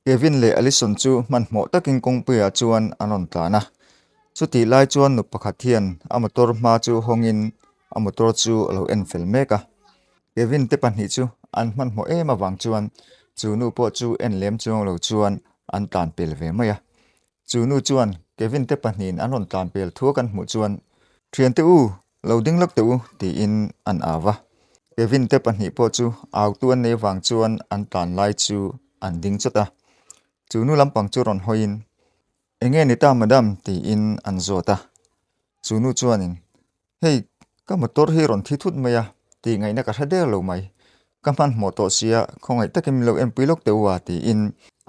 Kevin leh Allison chu hmanhmawh takin kawngpuiah chuan an rawn tlan a. Chutih lai chuan nu pakhat hian a motor hma chu hawngin a motor chu a lo en fel mek a. Kevin te pahnih chu an hmanhmawh em avang chuan chu nu pawh chu en lem chuang lo chuan an tlan pel ve mai a. Chu nu chuan Kevin te pahnihin an rawn tlan pel thuak an hmuh chuan, Thiante u, lo ding lawk teh u, tiin an au va. Kevin te pahnih pawh chu autu an nei vang chuan an tlan lai chu an ding chawt a. Chu nu lampang chu rawn hawiin, Enge ni ta madam? tiin an zawt a. Chu nu chuanin, Hei, ka motor hi rawn thi thut mai a, tih ngaihna ka hre der lo mai. Ka hmanhmawh tawh sia, khawngaih takin min lo enpui lawk teh u a, tiin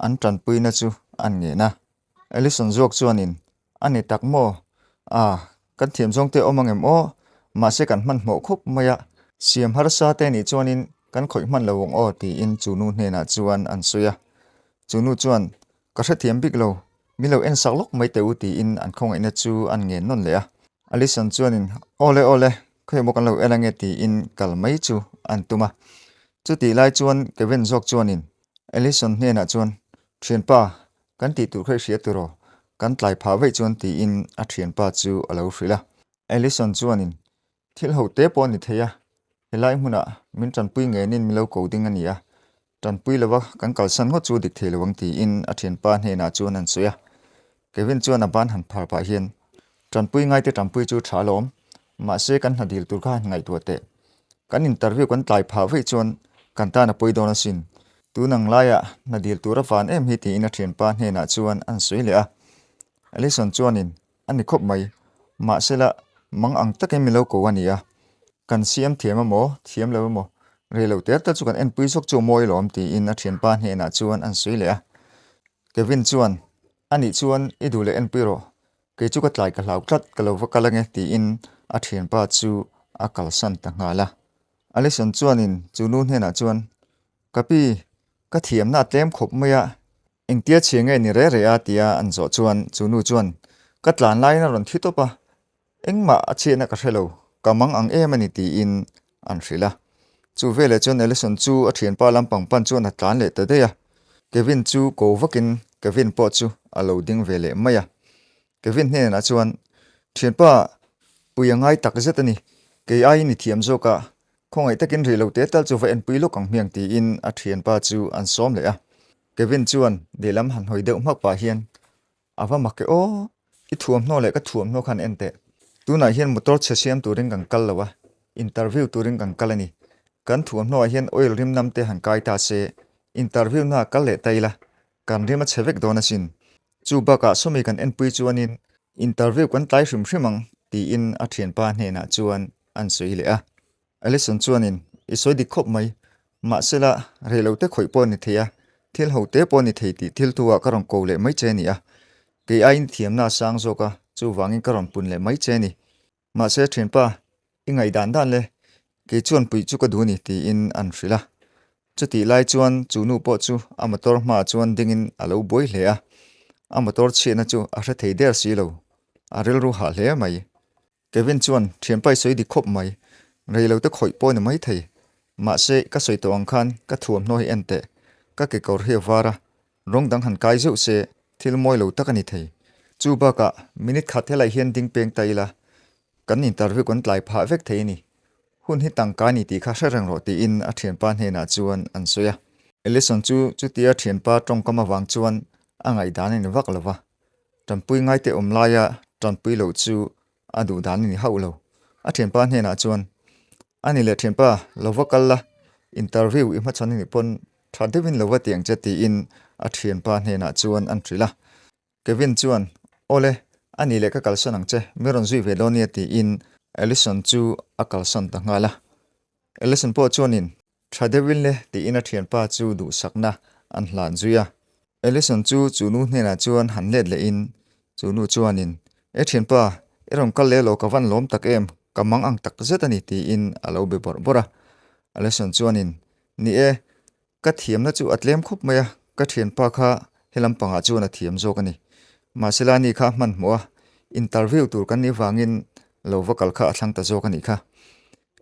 an tanpuina chu an ngen a. Allison zawk chuanin, A ni tak maw? A, kan thiam zawng te awm angem aw? Mahse kan hmanhmawh khawp mai a, siam harsa te nih chuanin kan khawih hman lo ang aw, tiin chu nu hnenah chuan an sawi a. Chu nu chuan, Ka hrethiam bik lo, min lo en sak lawk mai teh u tiin an khawngaihna chu an ngen nawn leh a. Allison chuanin, Awle awle, khawi maw kan lo en ange tiin kal mai chu an tum a. Chutih lai chuan Kevin zawk chuanin Allison hnenah chuan, Thianpa, kan tih tur kha i hria tiraw? Kan tlai phah vaih chuan tiin a thianpa chu a lo hrilh a. Allison chuanin, Thil ho te pawh a ni thei a, helai hmunah min tanpui ngenin min lo ko ding a ni a, tanpui lova kan kalsan ngawt chu dik thei lo ang tiin a thianpa hnenah chuan an sawi a. Kevin chuan a ban han phar pah hian, Tanpui ngaite tanpui chu tha alawm, mahse kan hna dil tur kha han ngaihtuah teh. Kan interview kan tlai phah vaih chuan kan tan a pawi dawn asin. Tun ang laiah hna dil tur a van em hi tiin a thianpa hnenah chuan an sawi leh a. Allison chuanin A ni khawp mai. Mahsela, mang ang takin min lo ko a ni a. Kan siam thiam emaw, thiam lo emaw, rei lo tel tal chu kan enpui zawk chu mawi lawm tiin a thianpa hnenah chuan an sawi leh a. Kevin chuan, A nih chuan i duh leh enpui rawh, kei chu ka tlai ka hlau tlat, ka lo va kal ange tiin a thianpa chu a kalsan ta nghal a. Allison chuanin chu nu hnenah chuan, Ka pi, ka thiamna a tlem khawp mai a, Engtia chhia nge ni re re a tia an zawh chuan chu nu chuan ka tlan laiin a rawn thi tawp a, engmah a chhiatna ka hre lo, ka mang ang em a ni tiin an hrilh a. Chu veleh chuan Allison chu a thianpa lampang pan chuan a tlan leh ta daih a, Kevin chu ko vakin Kevin pawh chu a lo ding ve leh mai a. Kevin hnenah chuan, Thianpa, pui a ngai tak zet a ni, kei aiin i thiam zawk a, khawngaih takin rih lo te tal chu va enpui lawk ang hmiang tiin a thianpa chu an sawm leh a. Kevin chuan lehlam han hawi deuh hmak pah hian, A va mak e aw, i thuamhnaw leh ka thuamhnaw khan en teh. Tunah hian motor chhe siam turin kan kal lo a, interview turin kan kal a ni. Kan thuamhnawah hian oil rim nam te han kai ta se, interview na kal leh ta ila, kan rim a chhe vek dawn asin. Chu bakah sawmi kan enpui chuanin interview kan tlai hrim hrim ang tiin a thianpa hnenah chuan an sawi leh a. Allison chuanin, I sawi dik khawp mai. Mahsela, reilote khawih pawh a ni thei a, thil ho te pawh a ni thei tih thil thu ah ka rawn ko leh mai che a ni a. Kei aiin thiamna a sang zawk a, chuvangin ka rawn pun leh mai che a ni. Mahse thianpa, i ngaihdan dan le, kei chuan puih chu ka duh a ni tiin an hrilh a. Chutih lai chuan chu nu pawh chu a motor hmaah chuan dingin a lo buai hle a, a motor chhiatna chu a hre thei der si lo, a rilru hah hle mai. Kevin chuan, Thianpa i sawi dik khawp mai, reilote khawih pawh a ni maithei. Mahse, ka sawi tawh ang khan ka thuamhnaw hi en teh, ka kekawr hi a var a, Rawng dang han kai zeuh se thil mawi lo tak a ni thei. Chu bakah minute khat helai hian ding peng ta ila, kan interview kan tlai phah vek thei a ni. Hun hi tangka a ni tih kha hre reng rawh tiin a thianpa hnenah chuan an sawi a. Allison chu chutia thianpa tawngkam avang chuan a ngaihdan a ni vak lo va, tanpui ngaite awm laia tanpui loh chu a duh dan a ni hauh lo. A thianpa hnenah chuan, A ni leh thianpa, lo va kal la, interview i hmachhawn a nih pawn tha deuhin lo va ti ang che tiin a thianpa hnenah chuan an hrilh a. Kevin chuan, Awle, a ni leh ka kalsan ang che, mi rawn zui ve dawn nia tiin Allison chu a kalsan ta nghal a. Allison pawh chuanin, Tha deuhin le tiin a thianpa chu duhsakna an hlan zui a. Allison chu chu nu hnenah chuan han let lehin chu nu chuanin, E thianpa, i rawn kal leh lo ka van lawm tak em, ka mang ang tak zet a ni tiin a lo be bawrh bawrh a. Allison chuanin, Ni e, ka thiamna chu a tlem khawp mai a, ka thianpa kha helam pangah chuan a thiam zawk a ni. Mahsela ni kha hmanhmawh a, interview tur kan nih vangin lo va kal kha a thlang ta zawk a nih kha.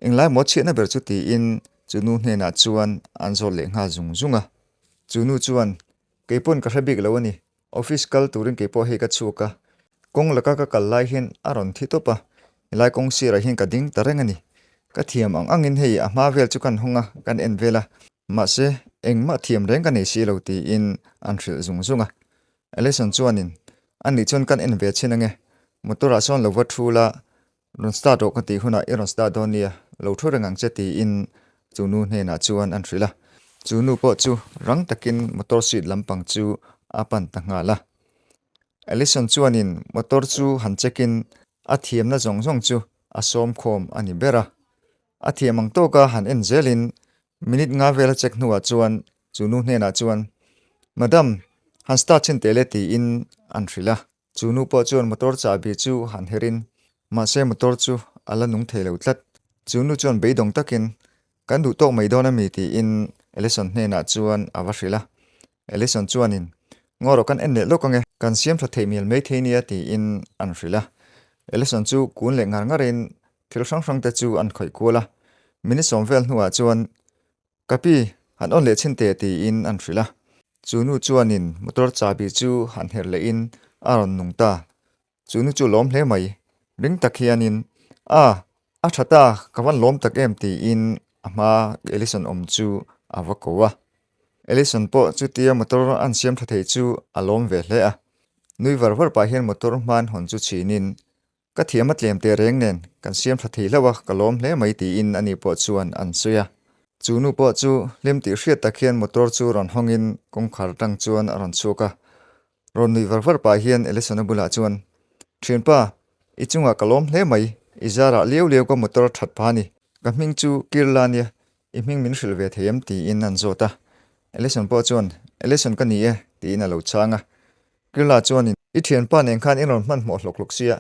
Englai maw chhiatna ber chu tiin chu nu hnenah chuan an zawt leh nghal zung zung a. Chu nu chuan, Keipawn ka hre bik lo a ni. Office kal turin keipawh hei ka chhuak a, kawng laka ka kal lai hian a rawn thi tawp a, helai kawng sirah hian ka ding ta reng a ni. Ka thiam ang angin hei a hma vel chu kan hawng a, kan en vel a, mahse engmah thiam reng ka nei si lo tiin an hrilh zung zung a. Alison chuanin, Anih chuan kan en ve chhin ange, motor ah sawn lo va thu la, Rawn start rawh ka tih hunah i rawn start dawn nia, lo thu reng ang che tiin chu nu hnenah chuan an hrilh a. Chu nu pawh chu rang takin motor seat lampang chu a pan ta nghal a. Allison chuanin motor chu han check in a thiamna zawng zawng chu a sawm khawm a ni ber a. A thiam ang tawka han en zelin minute nga vel a check hnuah chuan chu nu hnenah chuan, Madam, han start chhin teh le tiin an hrilh a. Chu nu pawh chuan motor chahbi chu han her in, mahse motor chu a la nung thei lo tlat. Chu nu chuan beidawng takin, Kan duh tawk mai dawn a mi? tiin Allison hnenah chuan a va hrilh a. Allison chuanin, Ngaw rawh kan en leh lawk ange, kan siam tha theih mial mai thei nia tiin an hrilh a. Allison chu kun leh ngar ngarin thil hrang hrang te chu an khawih kual a. Minute sawm vel hnuah chuan Ka pi, han awn leh chhin teh tiin an hrilh a. Chu nu chuanin motor chahbi chu han herh lehin a rawn nung ta. Chu nu chu lawm hle mai. Ring tak hianin, A, a tha ta, ka van lawm tak em tiin a hma Ellison awm chu a va ko a. Ellison pawh chutia motor an siam tha thei chu a lawm ve hle a. Nui var var pah hian motor hman hawn chu chhinin Ka thiam a tlem teh reng nen, kan siam tha thei hlauh a, ka lawm hle mai tiin ani pawh chuan an sawi a. Chu nu pawh chu hlim tih hriat tak hian motor chu rawn hawngin kawngkhar atang chuan a rawn chhuak a. Rawn nuih var var pah hian Elison-a bulah chuan, Thianpa, i chungah ka lawm hle mai, i zarah liau liau ka motor a that phah a ni. Ka hming chu Kirla nia, i hming min hrilh ve thei em? tiin an zawt a. Elison pawh chuan, Elison ka ni e, tiin a lo chhang a. Kirla chuanin, I thianpa nen khan in rawn hmanhmawh hlawk hlawk sia,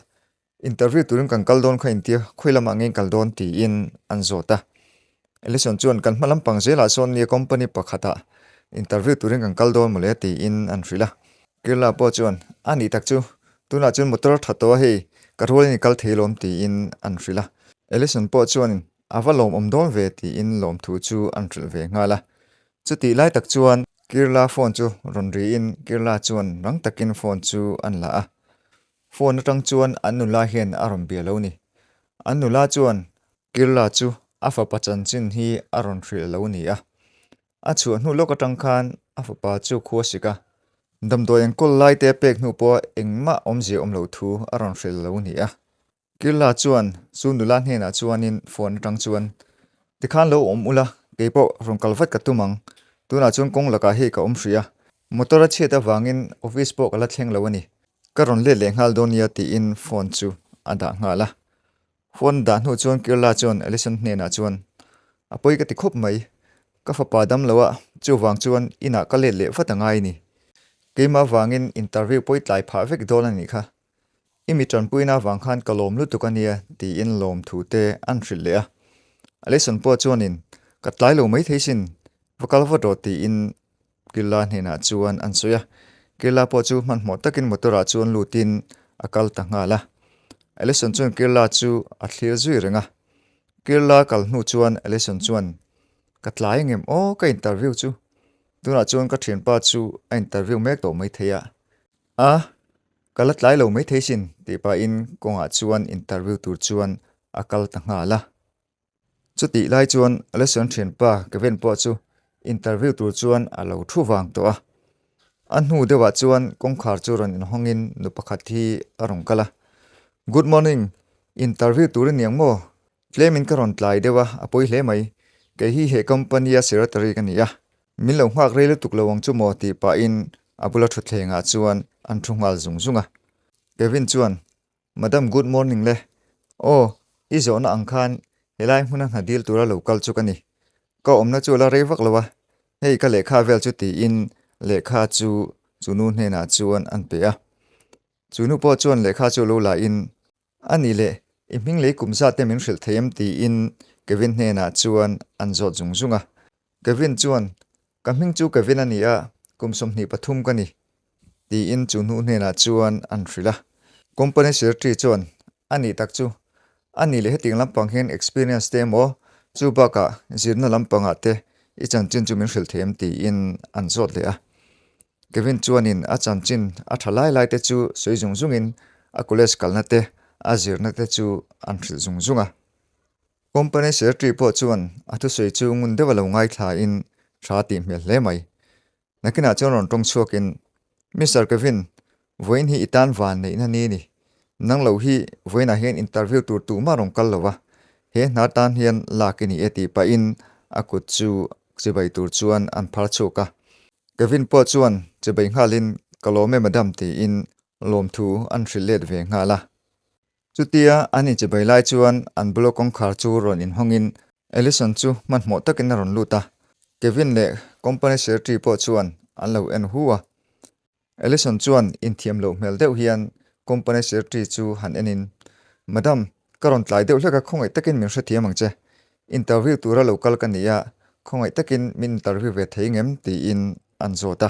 interview turin kan kal dawn kha intia, khawi lamah nge in kal dawn? tiin an zawt a. Alison chuan, Kan hma lampang zelah sawn nia company pakhatah interview turin kan kal dawn mawle tiin an hrilh a. Kirla pawh chuan, A nih tak chu, tunah chuan motor tha tawh a hei, ka rualin i kal thei lawm tiin an hrilh a. Alison pawh chuanin, A va lawmawm dawn ve tiin lawmthu chu an hrilh ve nghal a. Chutih lai tak chuan Kirla phone chu rawn riin Kirla chuan rang takin phone chu an la a. Phone atang chuan an nula hian a rawn bia lo ni. An nula chuan Kirla chu a fapa chanchin hi a rawn hrilh lo ni a. A chhuah hnu lawk atang khan a fapa chu khua sik a. Damdawi enkawl lai te pek hnu pawha engmah awmzia awm lo thu a rawn hrilh lo ni a. Kirla chuan chu nula hnenah chuanin phone atang chuan, Tikhan lo awm ula, keipawh rawn kal vat ka tum ang. Tunah chuan kawng lakah hei ka awm hrih a, motor a chhiat avangin office pawh ka la thleng lo a ni. Ka rawn let leh nghal dawn nia tiin phone chu a dah nghal a. Phone dah hnu chuan Kirla chuan Alison hnenah chuan, A pawi ka ti khawp mai. Ka fapa dam lo a, chuvang chuan inah ka let leh vat a ngai a ni. Keimah vangin interview pawi tlai phah vek dawn a nih kha. I mi tanpuina avang khan ka lawm lutuk a nia tiin lawmthu te an hrilh leh a. Alison pawh chuanin ka tlai lo mai thei sin, va kal vat rawh tiin Killa hnenah chuan an sawi a. Killa pawh chu hmanhmawh takin motor ah chuan lutin a kal ta nghal a. Alison chuan Killa chu a thlir zui reng a. Killa kal hnu chuan Alison chuan ka tlai ngem aw ka interview chu. Tunah chuan ka thianpa chu a interview mek tawh mai thei a. A, ka la tlai lo maithei sin tih pahin kawngah chuan interview tur chuan a kal ta nghal a. Chutih lai chuan Alison thianpa Kevin pawh chu interview tur chuan a lo thu vang tawh a. A hnu deuhah chuan kawngkhar chu rawn inhawngin nu pakhat hi a rawn kal a. Good morning, interview tur i niang maw? Tlemin ka rawn tlai deuh a, a pawi hle mai. Kei hi he company a secretary ka ni a. Min lo nghak rei lutuk lo ang chu maw tih pahin a bula thutthlengah chuan an thu nghal zung zung a. Kevin chuan, Madam good morning le. Aw, i zawhna ang khan helai hmuna hna dil tura lo kal chu ka ni. Ka awmna chu a la rei vak lo a, hei ka lehkha vel chu tiin lehkha chu chu nu hnenah chuan an pe a. Chu nu pawh chuan lehkha chu lo la in A nih leh, i hming lei kum zat te min hrilh thei em tiin Kevin hnenah chuan an zawt zung zung a. Kevin chuan, Ka hming chu Kevin a ni a, kum 23 ka ni, tiin chu hnu hnenah chuan an hrilh a. Company secretary chuan, A nih tak chu, a nih leh hetiang lampang hian experience te emaw, chu bakah zirna lampangah te i chanchin chu min hrilh thei em tiin an zawt leh a. Kevin chuanin a chanchin a tha lai lai te chu sawi zung zungin a college kalna te, a zirna te chu an hrilh zung zung a. Company secretary pawh chuan a thusawi chu ngun deuh a lo ngaithlain tha tih hmel hle mai. Nakinah chuan rawn tawng chhuakin, Mister Kevin, vawiin hi i tan van neihna ni ni. Nang lo hi vawiinah hian interview tur tumah rawn kal lo va, he hna tan hian lak i ni e tih pahin a kut chu chibai tur chuan an phar chhuak a. Kevin pawh chuan chibai nghalin, Ka lawm e madam tiin lawmthu an hrilh let ve nghal a. Chutia an inchibai lai chuan an bula kawngkhar chu rawn inhawngin Allison chu hmanhmawh takin a rawn lut a, Kevin leh company secretary pawh chuan an lo en hu a. Allison chuan inthiam loh hmel deuh hian company secretary chu han enin, Madam, ka rawn tlai deuh hlek a, khawngaih takin min hrethiam ang che. Interview tura lo kal ka ni a, khawngaih takin min interview ve thei ngem? tiin an zawt a.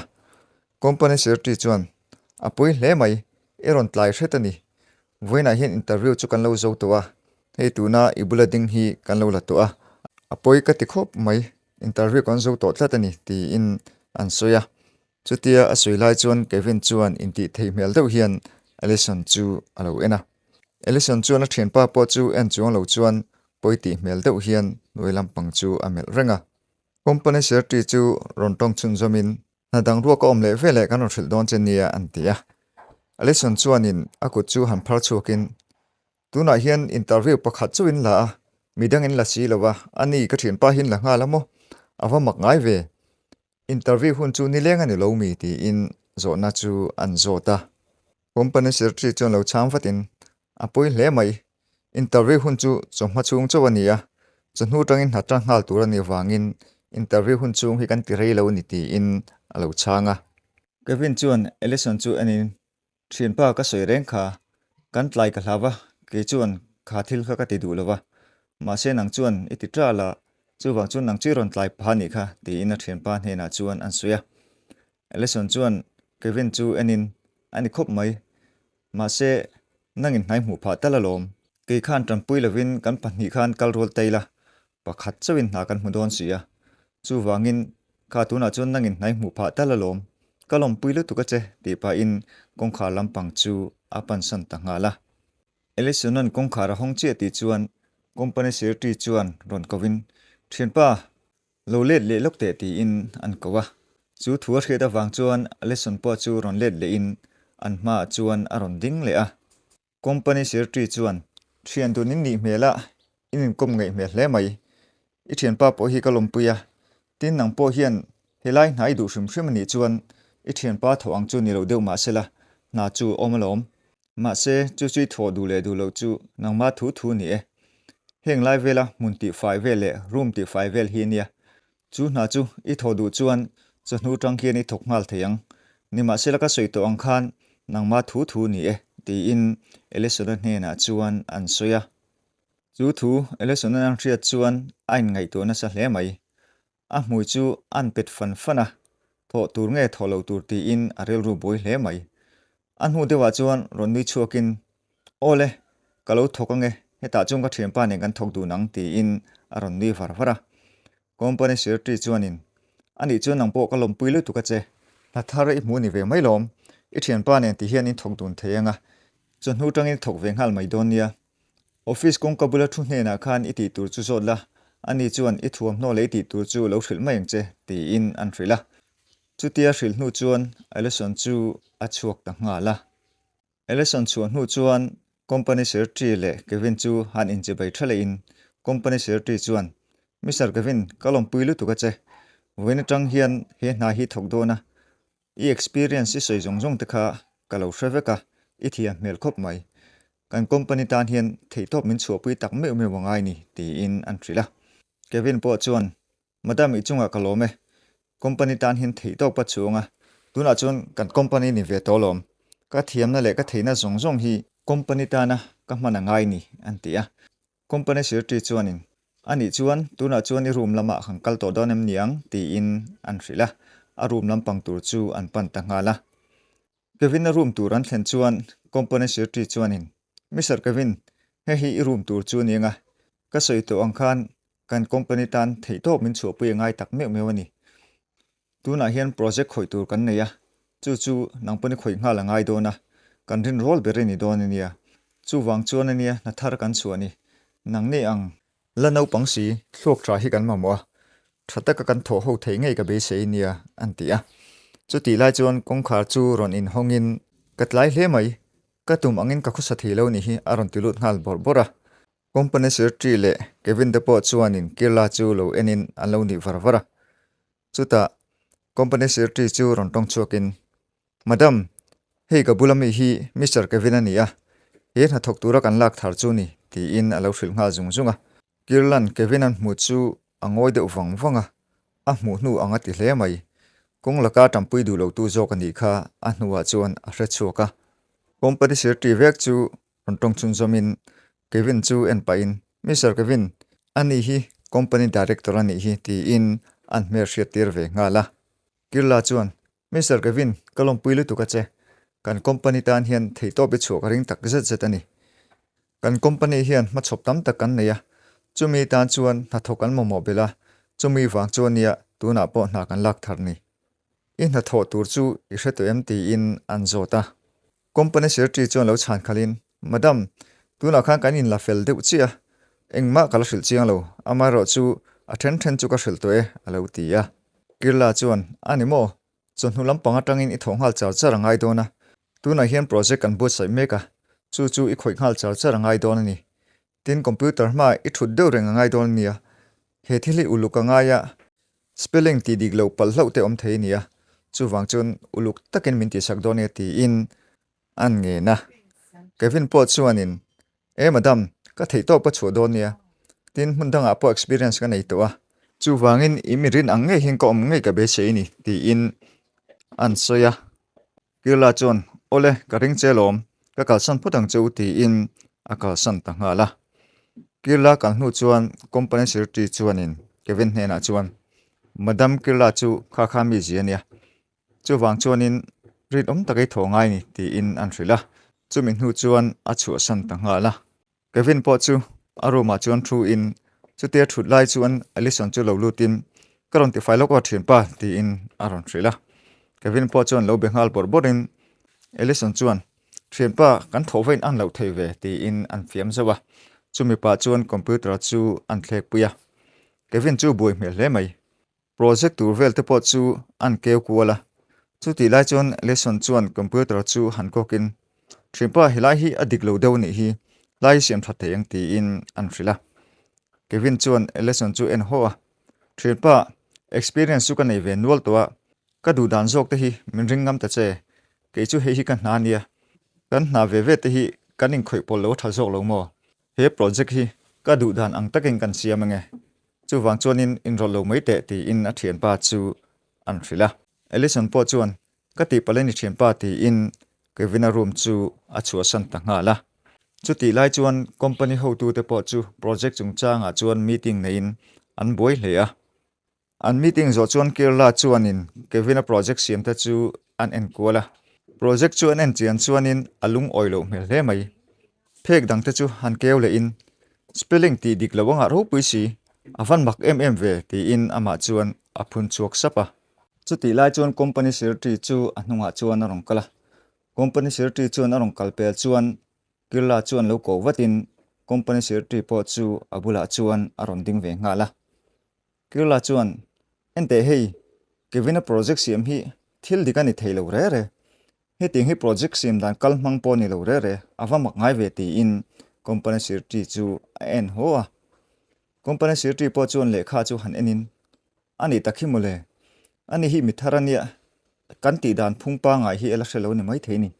Company secretary chuan, A pawi hle mai, i rawn tlai hret a ni. Vawiinah hian interview chu kan lo zo tawh a, hei tuna i bula ding hi kan lo la tawh a, a pawi ka ti khawp mai, interview kan zo tawh tlat a ni, tiin an sawi a. Chutia a sawi lai chuan Kevin chuan intih theih hmel deuh hian Allison chu a lo en a. Allison chuan a thianpa pawh chu en chuang lo chuan pawi tih hmel deuh hian hnuai lampang chu a melh reng a. Company secretary chu rawn tawng chhunzawmin Hna dang ruak a awm leh veleh kan rawn hrilh dawn che nia an ti a. Allison chuanin a kut chu han phar chhuakin, Tunah hian interview pakhat chu in la a, midang in la si lo a, a ni ka thianpa hi in la nghal a maw? A va mak ngai ve. Interview hun chu nileng a ni lo mi? tiin zawhna chu an zawt a. Company secretary chuan lo chhang vatin, A pawi hle mai. Interview hun chu chawhma chhung chauh a ni a, chawhnu atangin hna tan nghal tur a nih avangin interview hun chhung hi kan ti rei lo a ni tiin a lo chhang a. Kevin chuan Allison chu enin, Thianpa ka sawi reng kha, kan tlai ka hlau a, kei chuan kha thil kha ka ti duh lo va, mahse nang chuan i ti ṭal a, chuvang chuan nang chu i rawn tlai pha a nih kha tiin a thianpa hnenah chuan an sawi a. Allison chuan Kevin chu enin, A ni khawp mai, Mahse, nangin hnai hmuh phah tal alawm. Kei khan tanpui lovin kan pahnih khan kal rual ta ila, pakhat chauhin hna kan hmu dawn si a. Chuvangin, kha tunah chuan nangin hnai hmuh phah tal alawm. Ka lawmpui lutuk a che, tih pahin kawngkhar lampang chu a pansan ta nghal a. Ellison-a'n kawngkhar a hawng chiah tih chuan company secretary chuan rawn kovin, Thianpa, Lo let leh lawk teh tiin an ko a. Chu thu a hriat avang chuan Allison pawh chu rawn let lehin an hmaah chuan a rawn ding leh a. Company secretary chuan, Thian dun in nih hmel a, in inkawm ngaih hmel hle mai. I thianpa pawh hi ka lawmpui a, tin nang pawh hian helai hna i duh hrim hrim a nih chuan i thianpa thawh ang chu ni lo deuh mah sela hna chu a awm alawm. Mahse, chu chu i thawh duh leh duh loh chu nangma thu thu ni e. Heng lai vela hmun tihfai vel leh room tihfai vel hi nia. Chu hna chu i thawh duh chuan chawhnu tang hian i thawk nghal thei ang. Nimahsela ka sawi tawh ang khan nangma thu thu ni e, tiin Elesona hnenah chuan an sawi a. Chu thu Elesona an hriat chuan a inngaihtuah nasa hle mai. A hmui chu a'n pet fan fan a, thawh tur nge thawh loh tur tiin a rilru buai hle mai. A hnu deuhah chuan rawn nui chhuakin, Aw le, ka lo thawk ange, hetah chuan ka thianpa nen kan thawk dun ang tiin a rawn nui var var a. Company secretary chuanin, Anih chuan nang pawh ka lawmpui lutuk a che, hna thar i hmu ni ve mai lawm, i thianpa nen ti hian in thawk dun thei anga, chawhnu tangin thawk ve nghal mai dawn nia. Office kawngka bula thu hnenah khan i tih tur chu zawt la, ani chuan i thuamhnaw leh i tih tur chu lo hrilh mai ang che, tiin an hrilh a. Chutia hrilh hnu chuan Allison chu a chhuak ta nghal a. Allison chhuah hnu chuan company secretary leh Kevin chu han inchibai tha lehin company secretary chuan, Mister Kevin, ka lawmpui lutuk a che. Vawiin atang hian he hna hi thawk dawn a, I experience i sawi zawng zawng te kha ka lo hre vek a, i thiam hmel khawp mai. Kan company tan hian theihtawp min chhuahpui tak meuh meuh a ngai ni, tiin an hrilh a. Kevin pawh chuan, Madam i chungah ka lawm e, company tan hian theihtawp ka chuang a, tunah chuan kan company ni ve tawh alawm. Ka thiamna leh ka theihna zawng zawng hi company tana ka hman a ngai ni, an ti a. Company secretary chuanin, Anih chuan tunah chuan i room lamah kan kal tawh dawn em ni ang? tiin an hrilh a, a room lampang tur chu an pan ta nghal a. Kevin-a room tur an thlen chuan company secretary chuanin, Mister Kevin, hei hi i room tur chu a ni ang a, ka sawi tawh ang khan kan company tan theihtawp min chhuahpui a ngai tak meuh meuh a ni. Tunah hian project khawih tur kan nei a. Chu chu nang pawn i khawih nghal a ngai dawn a, kan rinrawl ber i ni dawn a nia. Chuvang chuan a nia hna thar kan chhuah ni. Nangni ang. La naupang si, thluak tha hi kan mamawh a, tha taka kan thawh ho theih ngei ka beisei nia, an ti a. Chutih lai chuan kawngkhar chu rawn inhawngin, Ka tlai hle mai, ka tum angin ka khawsa thei lo nih hi, a rawn ti lut nghal bawrh bawrh a. Company secretary leh Kevin te pawh chuanin Kirla chu lo enin an lo nih var var a. Chutah company secretary chu rawn tawng chhuakin, Madam, hei ka bula mi hi Mister Kevin a ni a, he hnathawk tura kan lak thar chu ni, tiin a lo hrilh nghal zung zung a. Kirlan Kevin-a'n hmuh chu a ngawi deuh vang vang a, a hmuh hnu ang a ti hle mai. Kawng laka tanpui duh lotu zawk a nih kha a hnuah chuan a hre chhuak a. Company secretary vek chu rawn tawng chhunzawmin Kevin chu en pahin, Mister Kevin, ani hi company director a nih hi, tiin an hmel hriat tir ve nghal a. Kirla chuan, Mister Kevin, ka lawmpui lutuk a che. Kan company tan hian theihtawp i chhuah ka ring tak zet zet a ni. Kan company hian hmachhawp tam tak kan nei a, chumi tan chuan hnathawk an mamawh belh a, chumi vang chuan nia tunah pawh hna kan lak thar ni. I hnathawh tur chu i hre tawh em tiin an zawt a. Company secretary chuan lo chhan khalhin, Madam, tunah khan kan inla fel deuh chiah a, engmah ka la hrilh chiang lo, amaherawh chu a then then chu ka hrilh tawh e, a lo ti a. Kirla chuan, A ni maw? Chawhnu lampang atangin i thawh nghal char char a ngai dawn a, tunah hian project kan buatsaih mek a, chu chu i khawih nghal char char a ngai dawn a ni. Tin, computer hmaah i thut deuh reng a ngai dawn a nia. He thil hi uluk a ngai a, spelling tih dik loh palh hlauh te awm thei a nia, chuvang chuan uluk takin min tihsak dawn nia tiin an ngen a. Kevin pawh chuanin, E madam, ka theih tawp ka chhuah dawn nia, tin hmun dangah pawh experience ka nei tawh a, chuvangin i mi rin ang ngei hian ka awm ngei ka beisei a ni tiin an sawi a. Kirla chuan, Awle, ka ring che lawm, ka kalsan phawt ang che u tiin a kalsan ta nghal a. Kirla kal hnu chuan company secretary chuanin Kevin hnenah chuan, Madam Kirla chu kha kha mi zi a nia, chuvang chuanin rinawm tak ei thaw ngai ni tiin an hrilh a. Chumi hnu chuan a chhuahsan ta nghal a. Kevin pawh chu a room ah chuan thu in chutia thut lai chuan Allison chu lo lut in ka rawn tifai lawk aw thianpa tiin a rawn hrilh a. Kevin pawh chuan lo be nghal bawrh bawrh in Allison chuan thianpa kan thawh vain an loh thei ve tiin an fiam zauh a. Chumi pah chuan computer chu an thlek pui a. Kevin chu buai hmel hle mai. Project tur vel te pawh chu an keu kual a, chutih lai chuan Lesson chuan computer chu han kawkin, Thianpa helai hi a dik lo deuh anih hi, lai hi siam that thei ang tiin an hrilh a. Kevin chuan Lesson chu en haw a, Thianpa, experience chu ka nei ve nual tawh a, ka duh dan zawk te hi min ring ngam ta che, kei chu hei hi ka hna ania, kan hna ve ve te hi kan inkhawih pawlh lo a tha zawk lo maw? He project hi ka duh dan ang takin kan siam ange, chuvang chuanin inrawlh lo mai teh tiin a thianpa chu an hrilh a. Allison pawh chuan ka tihpalh a ni thianpa tiin Kevin-a room chu a chhuahsan ta nghal a. Chutih lai chuan company hotute pawh chu project chungchangah chuan meeting neiin an buai hle a. An meeting zawh chuan Kerala chuanin Kevin-a project siam te chu an en kual a. Project chu an en chian chuanin a lungawi loh hmel hle mai. Phek dang te chu han keu lehin, Spelling tih dik lo angah ropui si, a van mak em em ve tiin amah chuan a phun chhuak sap a. Chutih lai chuan company secretary chu a hnungah chuan a rawn kal a. Company secretary chuan a rawn kal pel chuan Kerala chuan lo ko vatin company secretary pawh chu a bulah chuan a rawn ding ve nghal a. Kirla chuan, Enteh hei, Kevin-a project siam hi thil dik a ni thei lo re re. Hetiang hi project siam dan kal hmang pawh a ni lo re re, a va mak ngai ve tiin company secretary chu a en haw a. Company secretary pawh chuan lehkha chu han enin, A nih tak hi mawle, ani hi mi thar a nia, kan tih dan phung pangai hi a la hre lo ni maithei ni,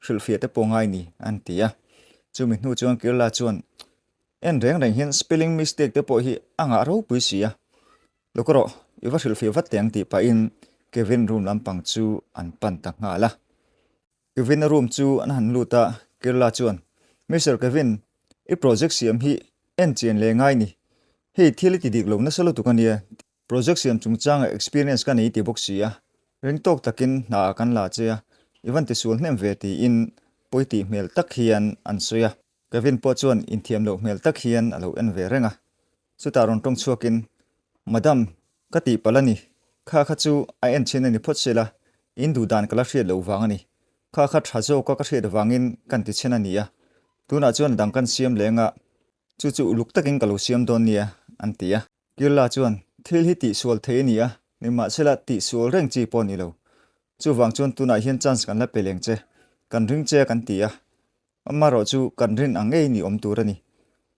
hrilhfiah te pawh ngai ni, an ti a. Chumi hnu chuan Kirla chuan, En reng reng hian spelling mistake te pawh hi a ngah ropui si a, Lawk rawh, i va hrilhfiah vat teh ang tih pahin Kevin room lampang chu an pan ta nghal a. Kevin-a room chu an han lut a, Kirla chuan, Mister Kevin, i project siam hi en chian leh ngai ni, hei thil i ti dik lo nasa lutuk a nia, project siam chungchanga experience ka nei ti bawk si a, ring tawk takin hna ah kan la che a, i van tisual hnem ve tiin pawi tih hmel tak hian an sawi a. Kevin pawh chuan inthiam loh hmel tak hian a lo en ve reng a, chutah rawn tawng chhuakin, Madam, ka tihpalh a ni, kha kha chu a en chhin a ni phawt sela, In duh dan ka la hriat loh vang a ni. Kha kha tha zawka ka hriat vangin kan ti chhen a ni a. Tunah chuan a dang kan siam leng a, chu chu uluk takin ka lo siam dawn nia, an ti a. Kirla chuan, Thil hi tihsual thei a ni a, nimahsela tihsual reng chi pawh a ni lo. Chuvang chuan tunah hian chance kan la pe leng che, kan ring che a kan ti a. Amaherawh chu kan rin ang ngei ni awm tur a ni.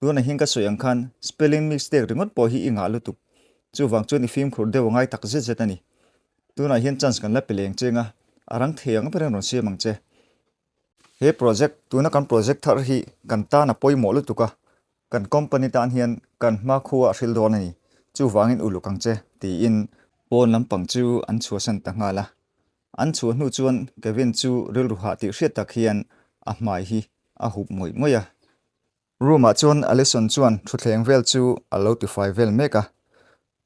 Tunah hian ka sawi ang khan spelling mistake ringawt pawh hi i ngah lutuk. Chuvang chuan i fimkhur deuh a ngai tak zet zet a ni. Tunah hian chance kan la pe leng cheng a, a rang thei ang berin rawn siam ang che. He project, tuna kan project thar hi kan tan a pawimawh lutuk a, kan company tan hian kan hma khua a hril dawn a ni, chuvangin uluk ang che, tiin pawn lampang chu an chhuahsan ta nghal a. An chhuah hnu chuan Kevin chu rilru hah tih hriat tak hian a hmai hi a hup ngawih ngawih a. Room ah chuan Allison chuan thutthleng vel chu a lo tifai vel mek a.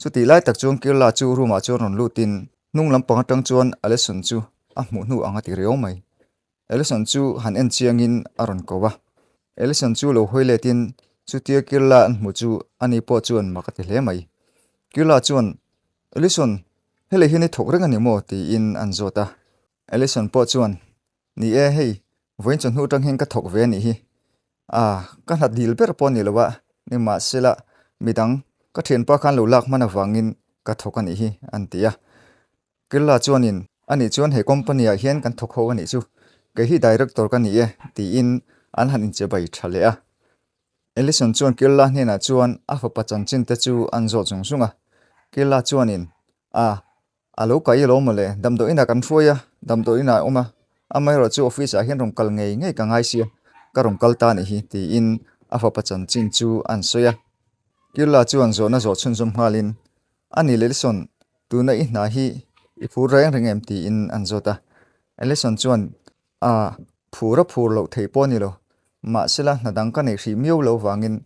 Chutih lai tak chuan Kirla chu room ah chuan rawn lut in hnung lampang atang chuan Allison chu a hmuh hnu ang a ti riau mai. Allison chu han en chiang in a rawn ko a. Allison chu lo hawi let in chutia Kirla an hmuh chu ani pawh chuan mak a ti hle mai. Kirla chuan, Allison, helei hian i thawk reng a ni maw? tiin an zawt a. Allison pawh chuan, Ni e, hei, vawiin chawhnu atang hian ka thawk ve a nih hi. Ah, ka hna dil ber pawh a ni lo a, nimahsela midang ka thianpa khan lo lak hman avangin ka thawk a nih hi, an ti a. Kirla chuanin, Anih chuan he company ah hian kan thawk ho a nih chu, kei hi director ka ni e, tiin an han inche bai tha leh a. Ellison chuan Kirla hnenah chuan a fapa chanchin te chu an zawh chung chung a. Kirla chuanin, Ah, A lo kai alo mawle, damdawi inah kan hruai a, damdawi inah a awm a, amaherawh chu office ah hian rawn kal ngei ngei ka ngai sia, ka rawn kal ta anih hi tiin a fapa chanchin chu an sawi a. Kirla chuan zawhna zawh chhunzawm nghalin, A ni Lelison, tuna i hna hi i phur reng reng em tiin an zawt a. Ellison chuan, A, phur a phur loh theih pawh a ni lo. Mahsela hna dang ka neih hrih miau lo vangin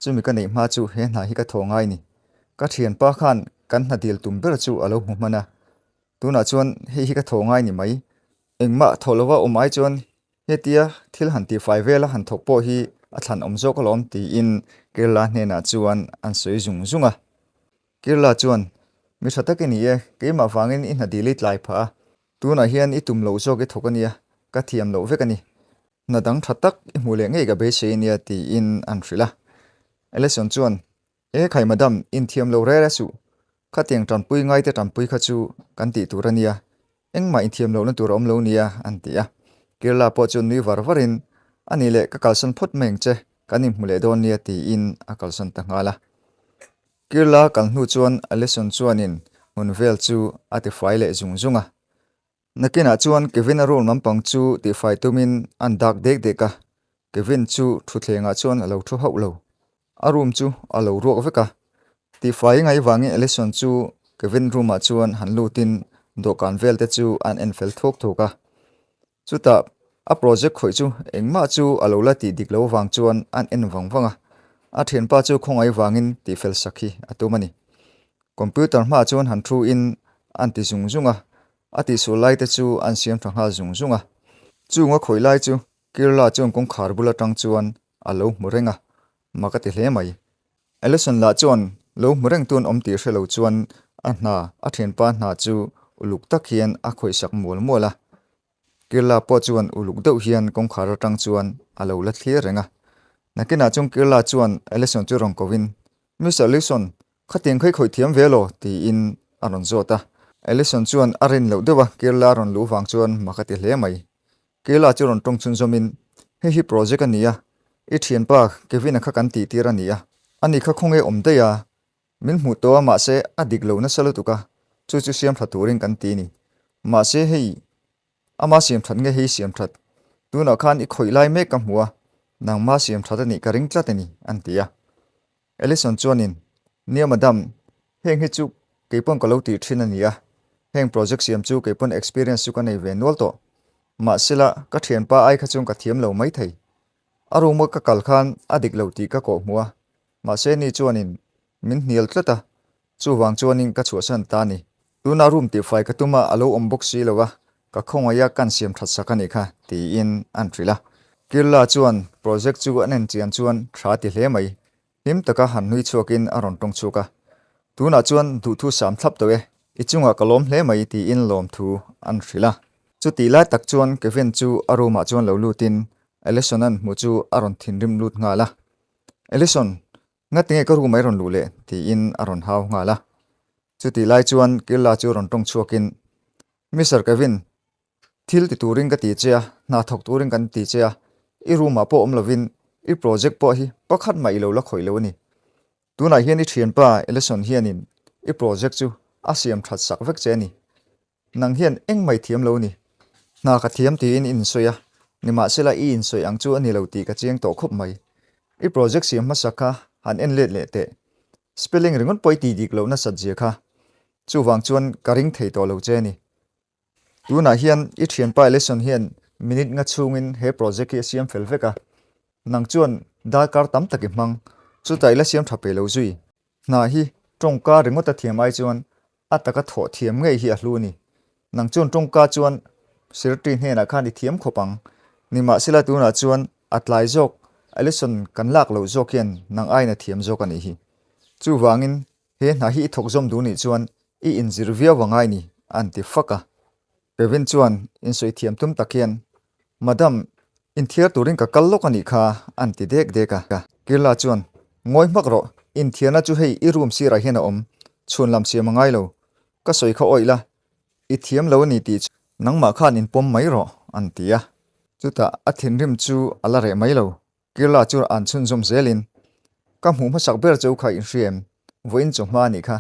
chumi ka neih hma chu he hna hi ka thaw ngai ni. Ka thianpa khan kan hna dil tum ber chu a lo hmu hman a. Tunah chuan hei hi ka thaw ngai ni mai. Engmah thaw lova awm ai chuan hetia thil han tihfai vela han thawk pawh hi a thlan awm zawk alawm tiin Kerala hnenah chuan an sawi zung zung a. Kirla chuan, Mi tha tak i ni e, keimah vangin i hna dil i tlai phah a, tunah hian i tum loh zawk i thawk a nia, ka thiam loh vek a ni. Hna dang tha tak i hmuh leh ngei ka beisei a nia, tiin an hrilh a. Alison chuan, E khai madam, inthiam lo rere suh. Khatiang tanpui ngaite tanpui kha chu kan tih tur a nia, Engmah inthiam lohna tur a awm lo nia, an ti a. Kirla pawh chuan nui var varin, A nih leh, ka kalsan phawt mai ang che, kan inhmu leh dawn nia, tiin a kalsan ta nghal a. Kirla kal hnu chuan Allison chuanin hmun vel chu a tifai leh zung zung a. Nakinah chuan Kevin-a room lampang chu tifai tumin an dak dek dek a, Kevin chu thutthlengah chuan a lo thu hauh lo. A room chu a lo ruak vek a. Tihfai ngai vangin Allison chu Kevin room ah chuan han lutin dawhkan vel te chu an en fel thuak thuak a. Chutah a project khawih chu engmah chu a lo la tih dik lo vang chuan an en vang vang a. A thianpa chu khawngaih vangin tihfel sak hi a tum a ni. Computer hmaah chuan han thu in an ti zung zung a. A tihsual lai te chu an siam tha nghal zung zung a. Chung a khawih lai chu Kirla chuan kawngkhar bul atang chuan a lo hmu reng a, mak a ti hle mai. Allison lah chuan lo hmu reng tun awm tih hre lo chuan a hna, a thianpa hna chu uluk tak hian a khawihsak mual mual a. Kirla pawh chuan uluk deuh hian kawngkhar atang chuan a lo la thlir reng a. Nakinah chuan Kirla chuan Allison chu rawn kovin, Miss Allison, khatiang kha i khawih thiam ve law? tiin a rawn zawt a. Allison chuan a rin loh deuh a, Kirla a rawn luh vang chuan mak a ti hle mai. Kayla chu rawn tawng chhunzawmin, Hei hi project a ni a, i thianpa Kevin-a kha kan tih tir a ni a, ani kha khawnge awm daih a, min hmuh tawh a mahse a dik lo nasa lutuk a, chu chu siam tha turin kan ti ni. Mahse hei ama siam that nge hei siam that, tunah khan i khawih lai mek ka hmu a, nangma siam that a nih ka ring tlat a ni, an ti a. Allison chuanin, Nia madam, heng hi chu keipawn ka lo tih thin a ni a, heng project siam chu keipawn experience chu ka nei ve nual tawh. Mahsela, ka thianpa ai kha chuan ka thiam lo mai thei. A room a ka kal khan a dik lo tih ka kawh hmu a, mahse ni chuanin min hnial tlat a, chuvang chuanin ka chhuahsan ta a ni. Tuna room tihfai ka tum a, a lo awm bawk si lo a, ka khawngaih a kan siam that sak a nih kha, tiin an hrilh a. Kirla chuan project chu an en chian chuan tha ti hle mai, hlim taka han nui chhuakin a rawn tawng chhuak a. Tunah chuan duhthu sam thlap tawh e, I chungah ka lawm hle mai tiin lawmthu an hrilh a. Chutih lai tak chuan Kevin chu a room ah chuan lo lutin Allison-a'n hmu chu a rawn thinrim lut nghal a. Allison, ngatinge ka room ah i rawn luh leh? tiin a rawn hau nghal a. Chutih lai chuan Killa chu rawn tawng chhuakin, Mister Kevin, Thil ti turin ka ti che a, hna thawk turin kan ti che a, i room ah pawh awm lovin i project pawh hi pakhat mah i lo la khawih lo a ni. Tunah hian i thianpa Ellison hianin i project chu a siam that sak vek che a ni. Nang hian engmah i thiam lo a ni. Hna ka thiam tiin i insawi a, nimahsela i insawi ang chu a ni lo tih ka chiang tawh khawp mai. I project siam hmasa kha han en let leh teh. Spelling ringawt pawh i tih dik loh nasat zia kha. Chuvang chuan ka ring thei tawh lo che a ni. Tunah hian i thianpa Ellison hian minute nga chhungin he project hi a siam fel vek a, nang chuan darkar tam tak i hmang, chutah i la siam tha pe lo zui. Hna hi tawngka ringawt a thiam ai chuan a taka thawh thiam ngei hi a hlu a ni. Nang chuan tawngka chuan Secretary hnenah khan i thiam khawp ang. Nimahsela tunah chuan a tlai zawk Ellison kan lak loh zawk hian nang aiin a thiam zawk a nih hi. Chuvangin He hna hi i thawk zawm duh nih chuan i inzir viau a ngai ni, an ti fak a. Kevin chuan insawi thiam tum tak hian, Madam, inthiar turin ka kal lawk a nih kha, an ti dek dek a. Kirla chuan, Ngawi hmak rawh, inthiarna chu hei i room sirah hian a awm, chhun lam siam a ngai lo. Ka sawi kha awih la, i thiam lo a ni tih chu nangmah khan inpawm mai rawh, an ti a. Chutah a thinrim chu a la reh mai lo. Kirla chu an chhunzawm zelin, Ka hmuh hmasak ber cheu kha in hria em? Vawiin chawhma a nih kha.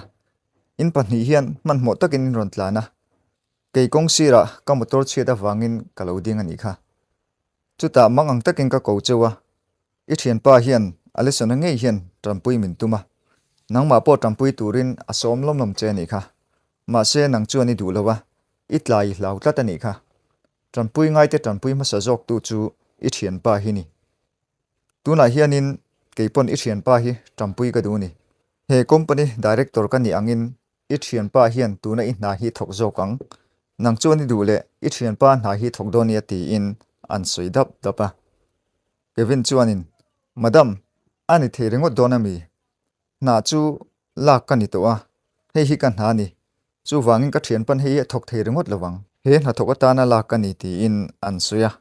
In pahnih hian hmanhmawh takin in rawn tlan a. Kei kawng sirah ka motor chhiat avangin ka lo ding a nih kha. Chutah mang ang takin ka ko cheu a, i thianpa hian Alison-a ngei hian tanpui min tum a. Nangmah pawh tanpui turin a sawm lawm lawm che a nih kha. Mahse nang chuan i duh lo a, i tlai i hlau tlat a nih kha. Tanpui ngaite tanpui hmasa zawktu chu i thianpa hi ni. Tunah hianin kei pawn i thianpa hi tanpui ka duh ni. He company director ka nih angin i thianpa hian tuna i hna hi thawk zawk ang. Nang chuan i duh leh i thianpa hna hi thawk dawn nia tiin an sawi dap dap a. Kevin chuanin, Madam, a ni thei ringawt dawn a mi? Hna chu lak ka ni tawh a, hei hi ka hna a ni. Chuvangin ka thianpan hei hi a thawk thei ringawt lo ang. He hnathawk atana lak ka ni tiin an sawi a.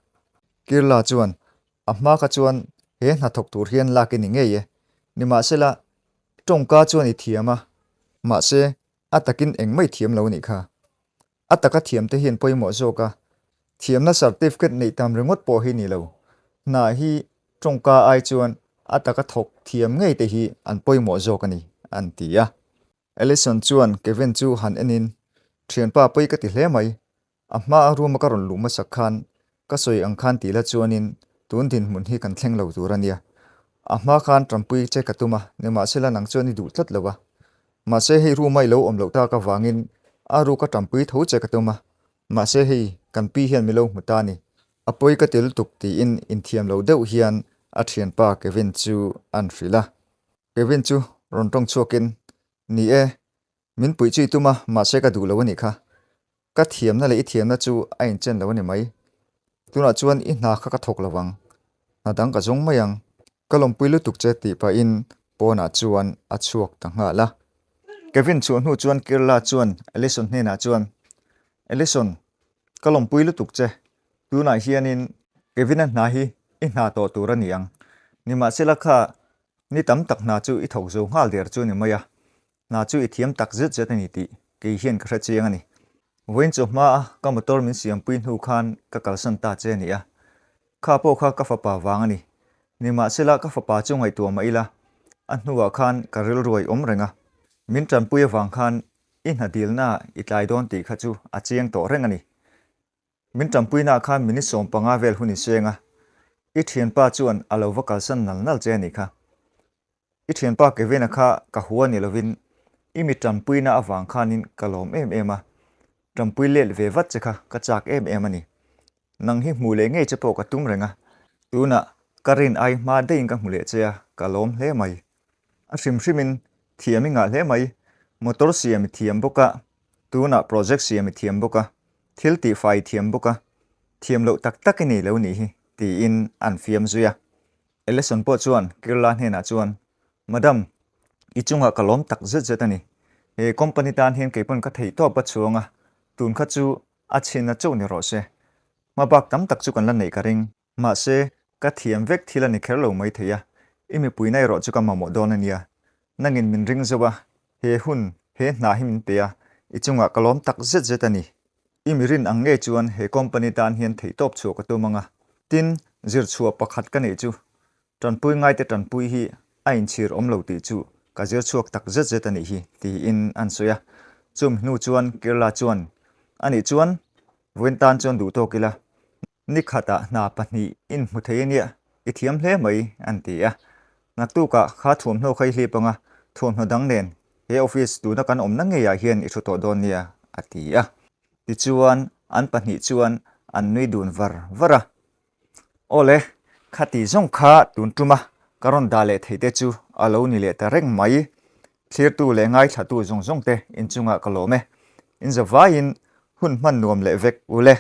Kirla chuan, A hma kha chuan he hnathawk tur hian lak i ni ngei e. Nimahsela, tawngka chuan i thiam a, mahse, a takin engmah i thiam lo a nih kha. A taka thiamte hian pawimawh zawk a, thiamna certificate neih tam ringawt pawh hi ni lo. Hna hi tawngka ai chuan a taka thawk thiam ngei te hi an pawimawh zawk a ni, an ti a. Allison chuan Kevin chu han enin, Thianpa pawi ka ti hle mai. A hma a room a ka rawn luh hmasak khan ka sawi ang khan tih la chuanin tun dinhmun hi kan thleng lo tur a nia. A hma khan tanpui che ka tum a, nimahsela nang chuan i duh tlat lo a. Mahse hei room a i lo awm loh tak avangin a ruk a tanpui tho che ka tum a, mahse hei kan pi hian mi lo hmu ta a ni. A pawi ka ti lutuk tiin inthiam lo deuh hian a thianpa Kevin chu an hrilh a. Kevin chu rawn tawng chhuakin, Ni e, min puih chu i tum a, mahse ka duh lo a nih kha. Ka thiamna leh i thiamna chu a inchen lo a ni mai. Tunah chuan i hna kha ka thawk lo ang. Hna dang ka zawng mai ang. Ka lawmpui lutuk che tih pahin pawnah chuan a chhuak ta nghal a. Kevin chhuah hnu chuan Kirla chuan Allison hnenah chuan, Allison, ka lawmpui lutuk che. Tunah hianin Kevin-a hna hi i hna tawh tur a ni ang. Nimahsela kha ni tam tak hna chu i thawk zo nghal der chu a ni mai a. Hna chu i thiam tak zet zet a ni tih kei hian ka hre chiang a ni. Vawiin chu hmaa ka motor min siampui hnu khan ka kalsan ta che a ni a. Kha pawh kha ka fapa vang a ni. Nimahsela ka fapa chu ngaihtuah mah ila, a hnuah khan ka rilruai awm reng a. Min tanpui avang khan i hna dilnaah i tlai dawn tih kha chu a chiang tawh reng a ni. Min tanpuinaah khan minute 15 vel hun i seng a, i thianpa chuan a lo va kalsan nal nal che a nih kha. I thianpa Kevin-a kha ka hua ni lovin i mi tanpuina avang khanin ka lawm em em a, tanpui let ve vat che kha ka chak em em a ni. Nang hi hmuh leh ngei che pawh ka tum reng a, tunah ka rin ai hma daihin ka hmu leh che a, ka lawm hle mai. A hrim hrimin thiam i ngah hle mai, motor siam i thiam bawk a, tunah project siam i thiam bawk a, thil tihfai i thiam bawk a, thiam loh tak tak i nei lo nih hi, tiin an fiam zui a. Ellison pawh chuan Kirla hnenah chuan, Madam, i chungah ka lawm tak zet zet a ni. He company tan hian keipawn ka theih tawp a chhuang a, tun kha chu a chhinna chauh ni rawh se. Hmabak tam tak chu kan la neih ka ring. Mahse, ka thiam vek thil a ni kher lo mai thei a, i mipuina erawh chu ka mamawh dawn a nia. Nangin min ring zo a, he hun, he hna hi min pe a, i chungah ka lawm tak zet zet a ni. I mi rin ang ngei chuan he company tan hian theihtawp chhuah ka tum ang a. Tin, zir chhuah pakhat ka neih chu Tanpui ngaite tanpui hi a inchhir awm lo tih chu ka zir chhuak tak zet zet a nih hi, tiin an sawi a. Chumi hnu chuan Kirla chuan, Anih chuan, vawiin tan chuan duh tawk ila, ni khatah hna pahnih inhmu thei a nia, i thiam hle mai, an ti a. Naktukah kha thuamhnaw kha i hlip ang a, thuamhnaw dang nen he office tuna kan awmna ngeiah hian i thu tawh dawn nia, a ti a. Tichuan, an pahnih chuan an nui dun var var a. Awle, khati zawng kha tun tuma ka rawn dah leh theih te chu a lo ni leh ta reng mai. Thlirtu leh ngaithlatu zawng zawng te inchungah ka lawm e. Inzavaiin hun hman nuam leh vek ule.